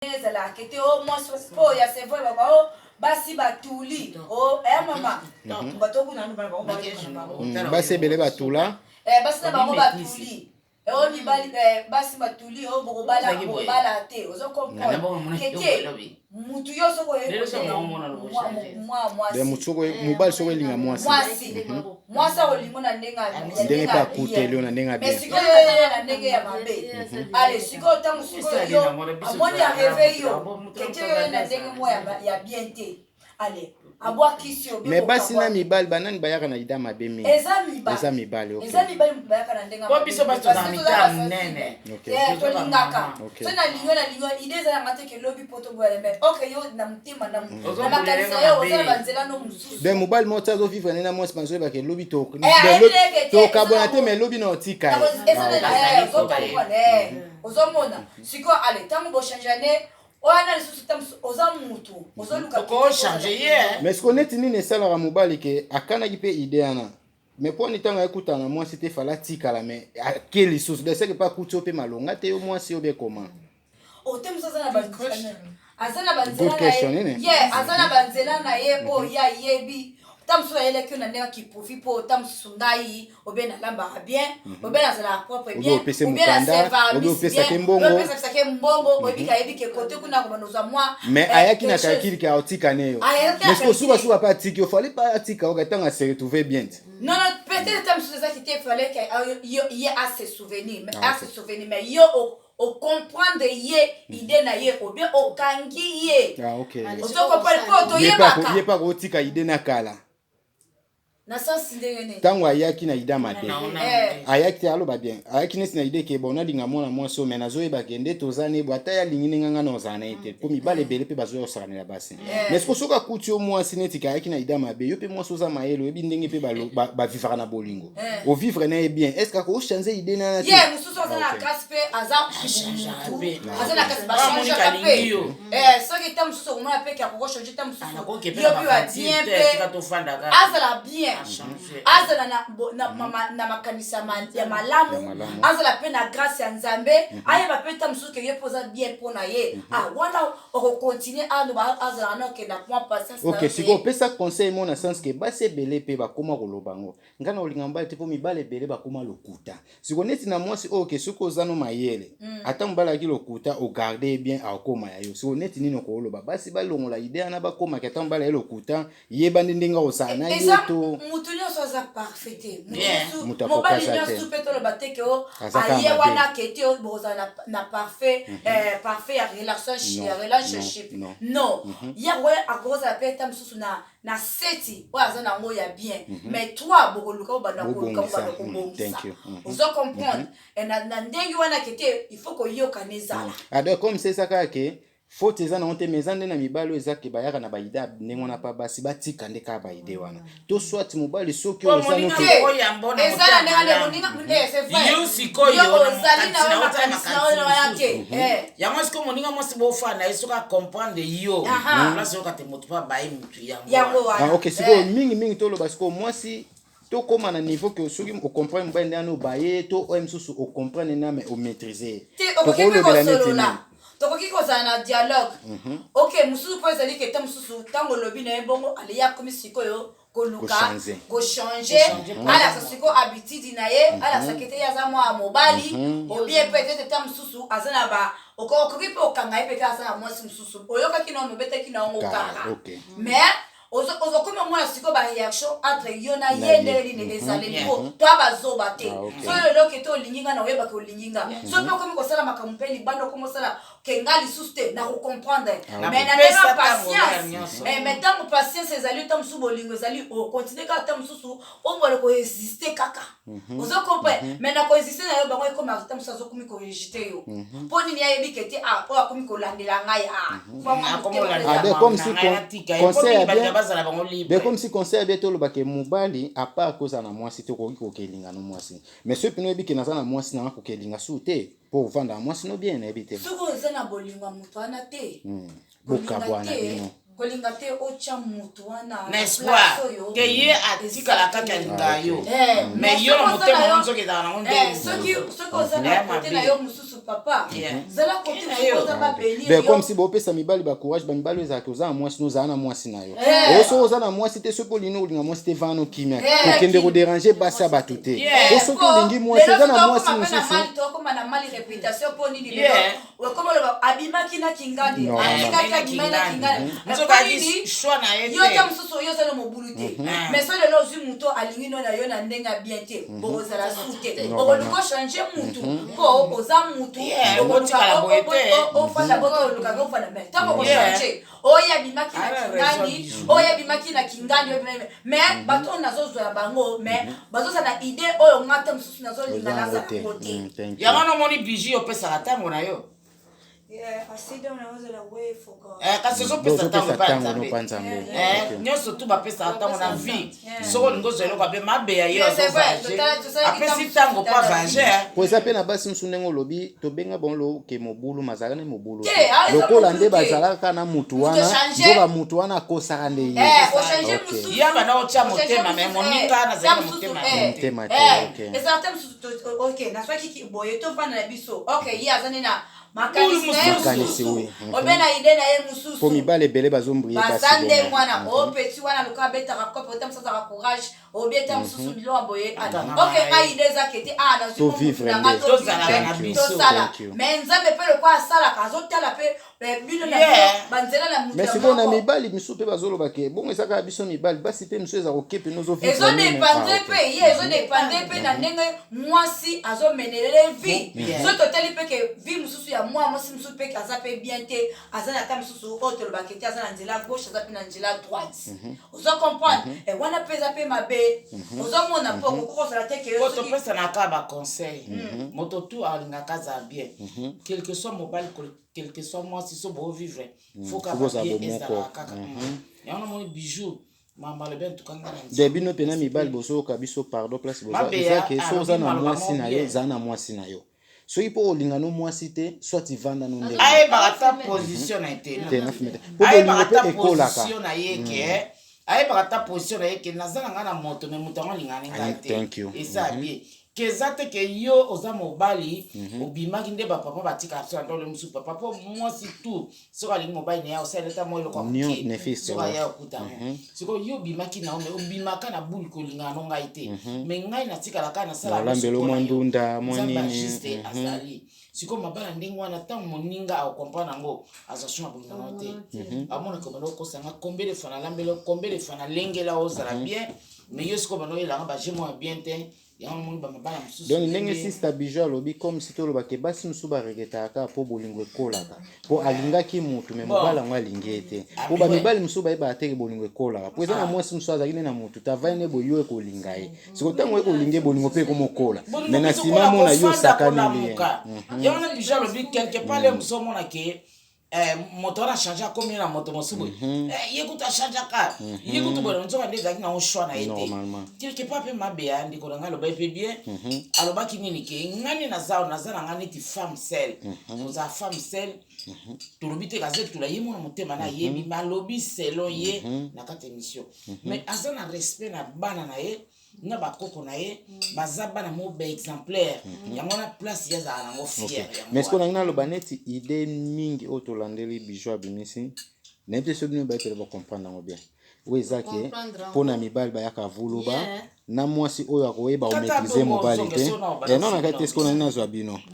Ezalaka ke te o mwasi po ya c'est vrai baba o basi batuli o eh mama bato kuna nanu bana bango bayoka na bango. Basi ebele batula. Eh, basi na bango batuli eh, o mibali eh, basi batuli o bokobala bokobala te ozo comprendre ke te mutu yo soko oyebi mwa mwasi mutu soko mobali soko elinga mwasi mwasi mwasi akolingo na ndenge ndenge mpe akuteli yo na ndenge ya bien mais sikoyo yo na ndenge ya mabe ale sikoyo ntango sikoyo yo amoni areve yo kete yo na ndenge moko ya bien te ale abwakisi yo. Mais basi na mibali banani bayaka na ida mabe mingi? Eza mibali, eza mibali, okay. Eza mibali moto bayaka na ndenge po biso basi toza mita monene. Tolingaka so nalingi nalingi ide eza yanga te ke lobi po toboyana mais ok yo na motema na makanisa yo oza na banzela no mosusu. Ben mobali moko ti azovivre nde na mwasi bazoyebaka elobi tokabwana te mais elobi na otika ye ozomona sikoyo ale ntango bochangeane wana lisusu ta mosusu oza mutu ozoluka okochange ye. Mais siko neti nini esalaka mobali ke akanaki mpe ide wana, mais mpo ntango ayekutana na mwasi te fala atikala mais ake lisusu donc seke mpe akuti yo mpe malonga te yo mwasi yo be koma ote mosusu aza na aza na banzela na ye ye aza na banzela na ye oyo ye ayebi ta mosusu ayelaki yo na ndenge akiprofi mpo ta mosusu ngai obe nalambaka bien, obe nazalaka propre bien, obe nasevaka mbongo, oyebi ke ayebi ke kote kuna kobanda ozwa mwa. Mais ayaki na calcul ke aotika ne yo, mais siko sukasuka mpe atiki yo, fallait pas atika oka ntango ase retrouve bien te. Non non, peut-être ta mosusu ezaki te fallait ke ye ase souvenir, mais ase souvenir, mais yo ocomprendre ye idée na ye obie okangi ye. Ah, okay. Ozocomprendre mpo toyebaka ye mpe akotika idée na kala na sens ndenge nini ntango ayaki na ida mabe ayaki te aloba bien ayaki neti na idée ke bon nalinga mwana mwasi oyo mais nazoyeba ke nde toza ne bo ata ye alingi ndenge nga na ozala na ye te mpo mibali ebele mpe bazoya kosakanela basi. Mais siko soki akuti yo mwasi neti ke ayaki na ida mabe, yo mpe mwasi oza mayele, oyebi ndenge mpe bavivaka na bolingo, ovivre na ye bien, est ce que akochange idée nana te? Ye mosusu aza na grâce mpe aza mutu aza na kasi bachangeaka mpe soki ta mosusu okomona mpe ke akokochange ta mosusu yo mpe ba bien mpe azala bien, azala na makanisi ya malamu, azala mpe na grâce ya Nzambe, ayeba mpe ta mosusu ke ye mpe oza bien mpo na ye wana okocontinue aloba azala na okenda mwa patience. Ok, sikoyo opesa conseil mo na sens ke basi ebele mpe bakóma koloba ngo ngai na kolinga mobali te mpo mibali ebele bakóma lokuta. Sikoyo neti na mwasi oyo ke soki oza no mayele, ata mobali ayaki lokuta, ogarde ye bien, akokóma ya yo. Sikoyo neti nini okoloba basi balongola idée wana bakomaki ata mobali aye lokuta, yeba nde ndenge akozala na ye to mutu nyonso aza parfait te. Moto mobali akokaza te. Nyonso mpe toloba te ke o Aza kaka aye mabe. Wana ke te bokozala na parfait parfait ya relation ya relationship. Non. Non, ye akozala mpe ta mosusu na seti oyo aza nango ya bien, mais toi bokoluka bobanda koluka Bobongisa. bobanda kobongisa. Thank you. Ozo comprendre na ndenge wana ke te il faut koyokana ezala. Ah, donc comme c'est eza kaka ke faute eza nango te, mais eza nde na mibali oyo eza ke bayaka na baidée ndenge wana mpa basi batika nde kaka baidée wana to soit mobali soki Po oza moninga noki Te. oyambo na Eza na motema ndenge nde malamu. moninga c'est vrai. Yo sikoyo Yo na ozali na makanisi na yo yo otala makanisi na yo wana te. mosusu. Yango sikoyo moninga mwasi bofana na ye soki acomprendre yo place oyoka te moto mpo abaye motu yango yango wana. wana. Ah, ok, sikoyo mingi mingi toloba sikoyo mwasi tokóma na niveau ke soki ocomprendre mobali nde wana obaye to oyo mosusu ocomprendre na mais omaîtrise ye. Te, okoki mpe Tokolobela neti kosolola nini? Tokoki kozala na dialogue. Ok, mosusu mpo ezali ke te mosusu ntango olobi na ye bongo aleya akomi sikoyo koluka Kochange. kochange, alakisa sikoyo habitude na ye, alakisa ke te ye aza mwana mobali obien peut-être ta mosusu aza na ba okoki mpe okanga ye mpe te aza na mwasi mosusu oyokaki na obetaki na yango Kara, kara. Mais ozokomi omona sikoyo baréaction entre yo na Na ye ye. ndenge nini ezaleli po to bazoba te. Ah, ok. Soki eloko te olingi nga na oyebaki olingi nga, soki mpe okomi kosala makambo mpe libanda okomi osala ke nga lisusu te na kocomprendre mais na ndenge Napesa ya ntango patience. nyonso. Mais ntango patience ezali, ntango mosusu bolingo ezali, okontinue kaka, ntango mosusu ombala koexiste kaka, ozo comprendre, mais na koexiste na yo bango ekomaka ntango mosusu azokomi korejeter yo mpo nini ayebi ke te ah oyo akomi kolandela ngai ah Ah, donc, comme si conseil ya bien bazala bango libre. Donc comme si conseil ya bien tolobake mobali à part kozala na mwasi te okoki kokelinga no mwasi, mais soki mpena oyebi ke naza na mwasi nanga kokelinga su te mpo ovanda na mwasi no bien nayebi te. Soki oza na bolingo ya moto wana te, kolinga Bokabwana te bino. Kolinga te otya moto wana na place espoir oyo ke ye atikala kaka alinga yo mais mais yo na soki oza motema na ngo nzoki ezala nango Eh, nde soki oza Ya na kote mabe. na yo mosusu. Papa, zala kote mosusu, oza babénir. Donc comme si bopesa mibali bacourage, bamibali oyo ezalaka oza na mwasi, no ozala na mwasi na yo. Oyo soki oza na mwasi te, soki olingi olinga mwasi te, vana okimia, kokende kodéranger basi ya bato te. Po soki olingi mwasi, eza na mwasi mosusu. Tokoma na mal réputation. Mpo nini? Lelo okoma loba abimaki na kingandi, atikaki, abimaki na kingandi. Choix na ye. Yo ta mosusu, oyo oza na mobulu te, mais so lelo ozwi moto alingi no na yo na ndenge ya bien te, bokozala su te. Okoluka ochanger mutu mpo oza mutu, ofanda boto, olukaka ofanda, mais ntango okochanger, oyo abimaki na kingandi, oyo abimaki na kingandi, mais bato oyo nazozwa ya bango, mais bazozala na idée oyo nga te mosusu nazolinga nazala yango te. Yango nomoni biji opesaka ntango na yo. Kasi ozopesa ntango epai ya Nzambe. Nyonso tu bapesaka ntango na vie. Soki olingi ozwa eloko abe mabe ya ye, azovoyage, apesi ntango mpo avoyage. Po eza mpe na basi mosusu, ndenge olobi, tobenga bango loke mobulu, mazalaka nde mobulu lokola nde bazalaka na mutu wana, nzoka mutu wana akosaka nde ye. Ya bana otya motema, mais moninga nazali na motema. Motema te. Ezala te mosusu. Ok, nazwaki boye, tovanda na biso. Ok, ye aza nde na makanisi na ye mosusu, obe na idée na ye mosusu. Po mibale ebele bazombrie. Baza nde mwana o petit wana luka abetaka kope, ota mosusu azaka courage, obi eta mosusu biloko ya boye. Ok, ngai idée eza ke te, a nazwi nanga tosala, mais Nzambe mpe lokwa asalaka, azotala mpe bino na banzela na mutu. Mais sikoyo na mibali misusu mpe bazoloba ke bongo eza kaka biso mibali, basi mpe misusu eza kokepe. Ezodépendre mpe ye, ezodépendre mpe na ndenge mwasi azomenelele vie. So totali mpe ke vie mosusu ya mwa mwasi mosusu mpe ke aza mpe bien te, aza na ta mosusu oyo tolobaka te, aza na nzela gauche, aza mpe na nzela droite, ozo comprendre? Wana mpe eza mpe mabe, ozomona, mpo okoki kozala te ke Po topesanaka baconseil. Moto tu alingaka azala bien, quel que soit mobali, quel que soit mwasi, so bovivre, faut kaka bien ezalaka kaka. Yango namoni bijou mama alobi antuka nga na De bino mpena mibali bozoyoka biso, pardon, place eza ke so oza na mwasi na yo, eza na mwasi na yo. Soki mpo olinga no mwasi te, soit ivanda no ndenge. Ayebaka ata position na ye te. Te, nafime te, mpo bolingo mpe ekolaka. Position na ye ke ayebaka ata position na ye ke naza na ngai na moto, mais moto yango alingaka ne ngai te, eza bien ke eza te ke yo oza mobali obimaki nde bapapa batikaka biso na ndolo mosusu. Papa, mpo mwasi tu soki alingi mobali na ye, osala ata mwa eloko ya soki aya okutango. Sikoyo yo obimaki na yo, mais obimaka na bule, kolingaka no ngai te, mais ngai natikalaka nasala. Olambelo mwa ndunda mwa nini. Juste azali sikoyo mabala ndenge wana. Ntango moninga akocomprendre yango, azwa so na bolingo na yo te, amonaka banda okosanga combien de fois nalambela, combien de fois nalengela ozala bien, mais yo sikoyo banda oyelanga baje mwa bien te. Yango namoni bamabala mosusu. Donc ndenge sister Bijou alobi, comme si tolobake basi mosusu baregretaka kaka mpo bolingo ekolaka, mpo alingaki mutu, mais mobali yango alingi ye te. Mpo bamibali mosusu bayebaka teke bolingo ekolaka, mpo eza na mwasi mosusu azalaki nde na mutu te, avai nde boye, yo ekolinga ye. Siko ntango ekolinga ye, bolingo mpe ekomokola, mais na nsima mona yo osakaneli ye. Yango na Bijou alobi quelque part le mosusu omona ke moto wana change, akomi na moto mosusu boye. Ye kutu achangeaka, ye kutu boye, nzoka nde ezalaki nango choix na ye te. Quelque part mpe mabe ya ndeko na ngai alobaki mpe bien. Alobaki nini? Ke ngai nde naza na ngai neti femme seule. Kozala femme seule, tolobi te kaza etula ye mona motema na ayebi, mais alobi selon ye na kati émission, mais aza na respect na bana na ye na bakoko na ye, baza bana mo baexemplaire. Yango wana place ye azala nango fier. Mais sikoyo nangi naloba neti idée mingi oyo tolandeli Bijou abimisi, nayebi te so bino bayepele bocomprendre yango bien. Oyo eza ke mpo na mibali bayaka vuluba na mwasi oyo akoyeba omaîtrise mobali te. Non, na kati te. Sikoyo nangi nazwa bino.